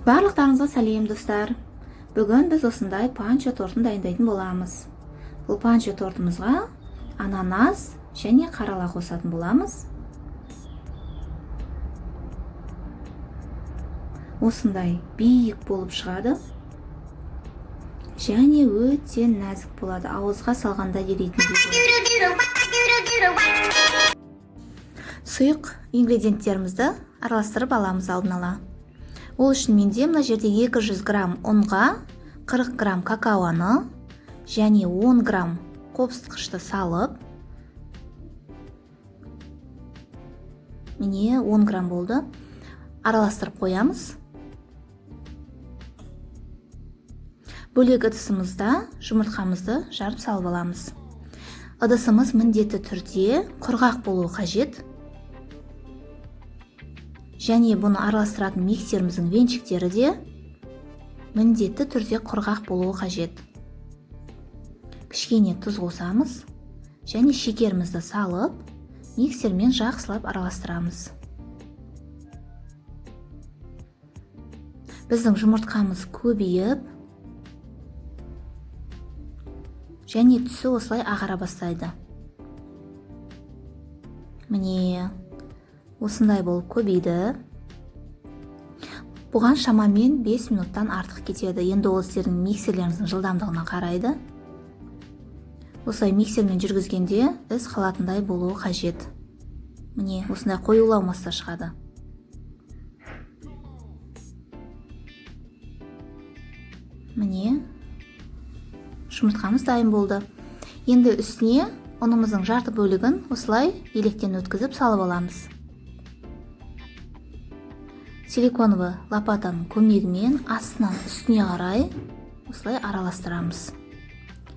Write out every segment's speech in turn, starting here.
Барлықтарыңызға сәлем, достар. Бүгін біз осындай панчо тортын дайындайтын боламыз. Бұл панчо тортымызға ананас және қарала қосатын боламыз. Осындай биік болып шығады. Және өте нәзік болады. Ауызға салғанда ерейтіндей болады. Сұйық ингредиенттерімізді араластырып аламыз алдын ала. Ол үшін менде мына жерде 200 грамм ұнға 40 грамм какаоны және 10 грамм қопсытқышты салып, міне 10 грамм болды, араластырып қоямыз. Бөлек ыдысымызда жұмыртқамызды жарып салып аламыз. Ыдысымыз міндетті түрде құрғақ болуы қажет. Және бұны араластыратын миксеріміздің венчиктері де міндетті түрде құрғақ болуы қажет. Кішкене тұз қосамыз және шекерімізді салып, миксермен жақсылап араластырамыз. Біздің жұмыртқамыз көбейіп, және түсі осылай ағара бастайды. Міне, осындай болып көбейді. Бұған шамамен 5 минуттан артық кетеді. Енді ол сіздердің миксерлеріңіздің жылдамдығына қарайды. Осылай миксермен жүргізгенде із қалатындай болуы қажет. Міне, осындай қоюлау масса шығады. Міне, жұмыртқамыз дайын болды. Енді үстіне ұнымыздың жарты бөлігін осылай електен өткізіп салып аламыз. Силиконовый лопатаның көмегімен астынан үстіне қарай осылай араластырамыз.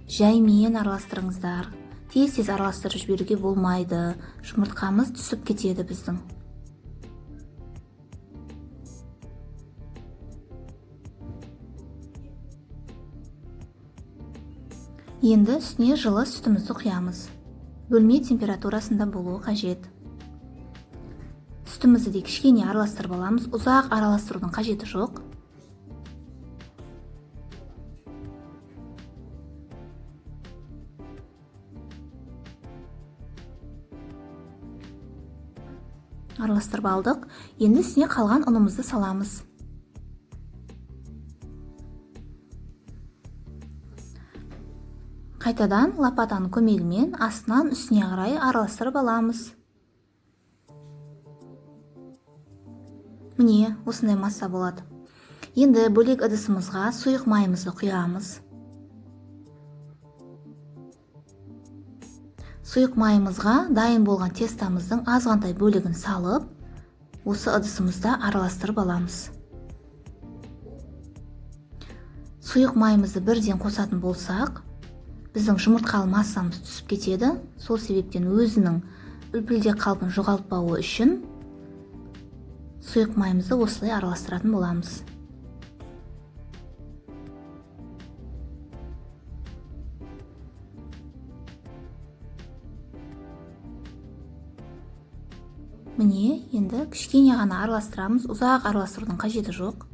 Жаймен араластырыңыздар. Тез-тез араластырып жіберуге болмайды. Жұмыртқамыз түсіп кетеді біздің. Енді үстіне жылы сүтімізді құямыз. Бөлме температурасында болуы қажет. Сүтімізді де кішкене араластырып аламыз. Ұзақ араластырудың қажеті жоқ. Араластырып алдық. Енді үстіне қалған ұнымызды саламыз. Қайтадан лопатаның көмегімен астынан үстіне қарай араластырып аламыз. Міне, осындай масса болады. Енді бөлек ыдысымызға сұйық майымызды құямыз. Сұйық майымызға дайын болған тестамыздың азғантай бөлігін салып, осы ыдысымызда араластырып аламыз. Сұйық майымызды бірден қосатын болсақ, біздің жұмыртқалы массамыз түсіп кетеді. Сол себептен өзінің үлпілдек қалпын жоғалтпауы үшін сұйық майымызды осылай араластыратын боламыз. Міне, енді кішкене ғана араластырамыз. Ұзақ араластырудың қажеті жоқ.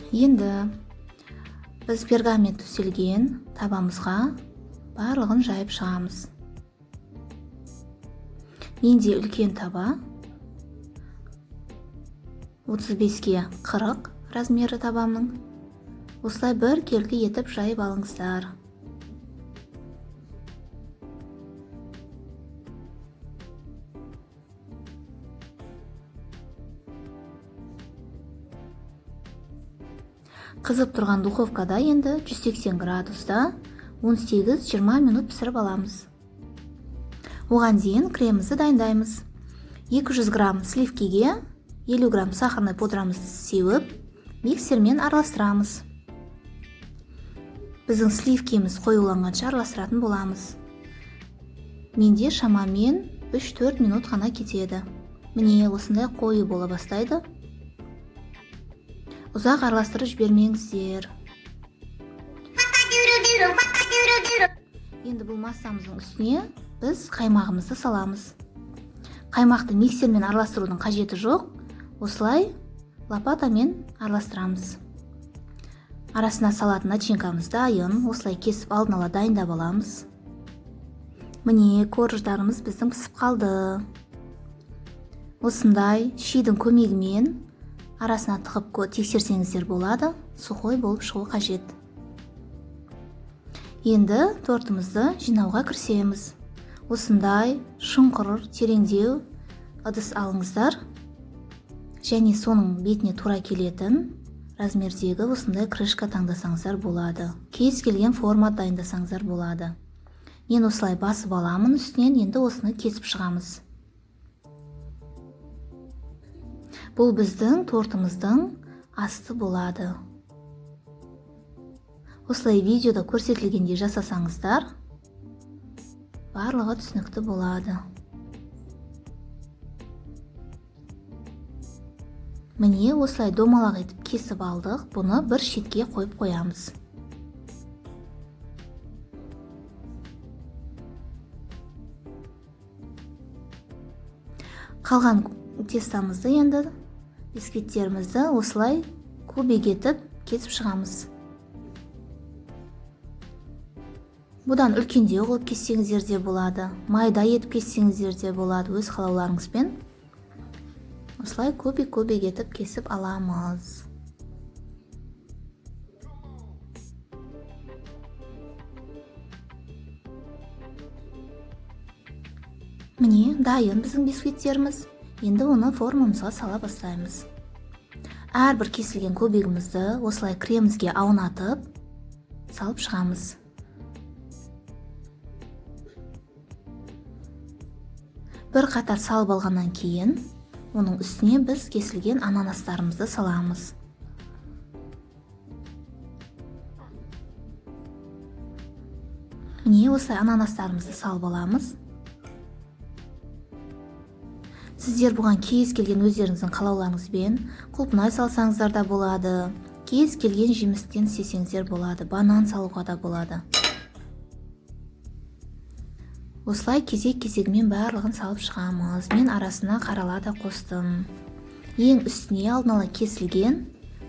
Енді біз пергамент төселген табамызға барлығын жайып шығамыз. Менде үлкен таба, 35-ке 40 размері табамның. Осылай бір келкі етіп жайып алыңыздар. Қызып тұрған духовкада енді 180 градуста 18-20 минут пісіріп аламыз. Оған дейін кремімізді дайындаймыз. 200 грамм сливкиге 50 грамм сахарный пудрамызды сеуіп, миксермен араластырамыз. Біздің сливкеміз қоюланғанша араластыратын боламыз. Менде шамамен 3-4 минут ғана кетеді. Міне, осындай қою бола бастайды. Ұзақ араластырып жібермеңіздер. Енді бұл массамыздың үстіне біз қаймағымызды саламыз. Қаймақты миксермен араластырудың қажеті жоқ. Осылай лопатамен араластырамыз. Арасына салатын начинкамыз дайын. Осылай кесіп алдын ала дайындап аламыз. Міне, корждарымыз біздің пісіп қалды. Осындай шидің көмегімен арасына тығып тексерсеңіздер болады. Сухой болып шығу қажет. Енді тортымызды жинауға кірісеміз. Осындай шұңқыр тереңдеу ыдыс алыңыздар. Және соның бетіне тура келетін размердегі осындай крышка таңдасаңыздар болады. Кез келген форма дайындасаңыздар болады. Мен осылай басып аламын үстінен, енді осыны кесіп шығамыз. Бұл біздің тортымыздың асты болады. Осылай видеода көрсетілгендей жасасаңыздар, барлығы түсінікті болады. Міне, осылай домалақ етіп кесіп алдық. Бұны бір шетке қойып қоямыз. Қалған тестамызды енді бисквиттерімізді осылай кубик етіп кесіп шығамыз. Бұдан үлкендеу қылып кессеңіздер де болады, майда етіп кессеңіздер де болады, өз қалауларыңызбен. Осылай кубик-кубик етіп кесіп аламыз. Міне, дайын біздің бисквиттеріміз. Енді оны формамызға сала бастаймыз. Әрбір кесілген кубигімізді осылай кремімізге аунатып салып шығамыз. Бір қатар салып алғаннан кейін оның үстіне біз кесілген ананастарымызды саламыз. Міне, осылай ананастарымызды салып аламыз. Сіздер бұған кез келген өздеріңіздің қалауларыңызбен құлпынай салсаңыздар да болады, кез келген жемістен істесеңіздер болады, банан салуға да болады. Осылай кезек-кезегімен барлығын салып шығамыз. Мен арасына қарала да қостым. Ең үстіне алдын ала кесілген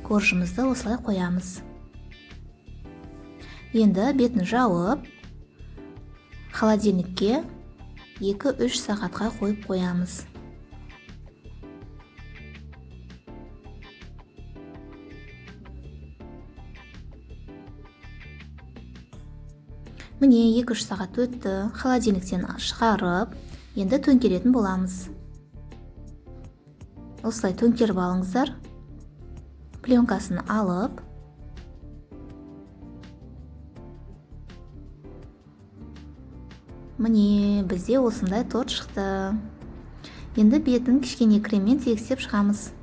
коржымызды осылай қоямыз. Енді бетін жауып, холодильникке 2-3 сағатқа қойып қоямыз. Міне, 2-3 сағат өтті. Холодильниктен шығарып, енді төңкеретін боламыз. Осылай төңкеріп алыңыздар. Пленкасын алып, міне, бізде осындай торт шықты. Енді бетін кішкене креммен тегістеп шығамыз.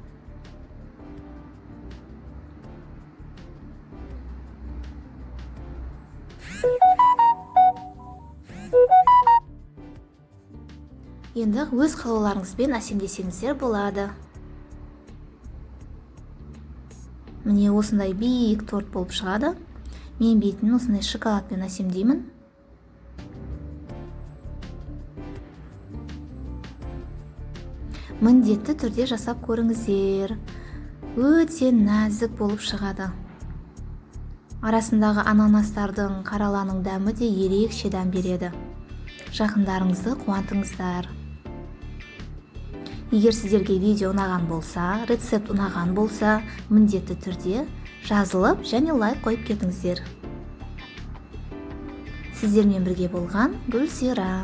Енді өз қалауларыңызбен әсемдесеңіздер болады. Міне, осындай биік торт болып шығады. Мен бетін осындай шоколадпен әсемдеймін. Міндетті түрде жасап көріңіздер. Өте нәзік болып шығады. Арасындағы ананастардың, қараланың дәмі де ерекше дәм береді. Жақындарыңызды қуантыңыздар. Егер сіздерге видео ұнаған болса, рецепт ұнаған болса, міндетті түрде жазылып және лайк қойып кетіңіздер. Сіздермен бірге болған Гүлзира.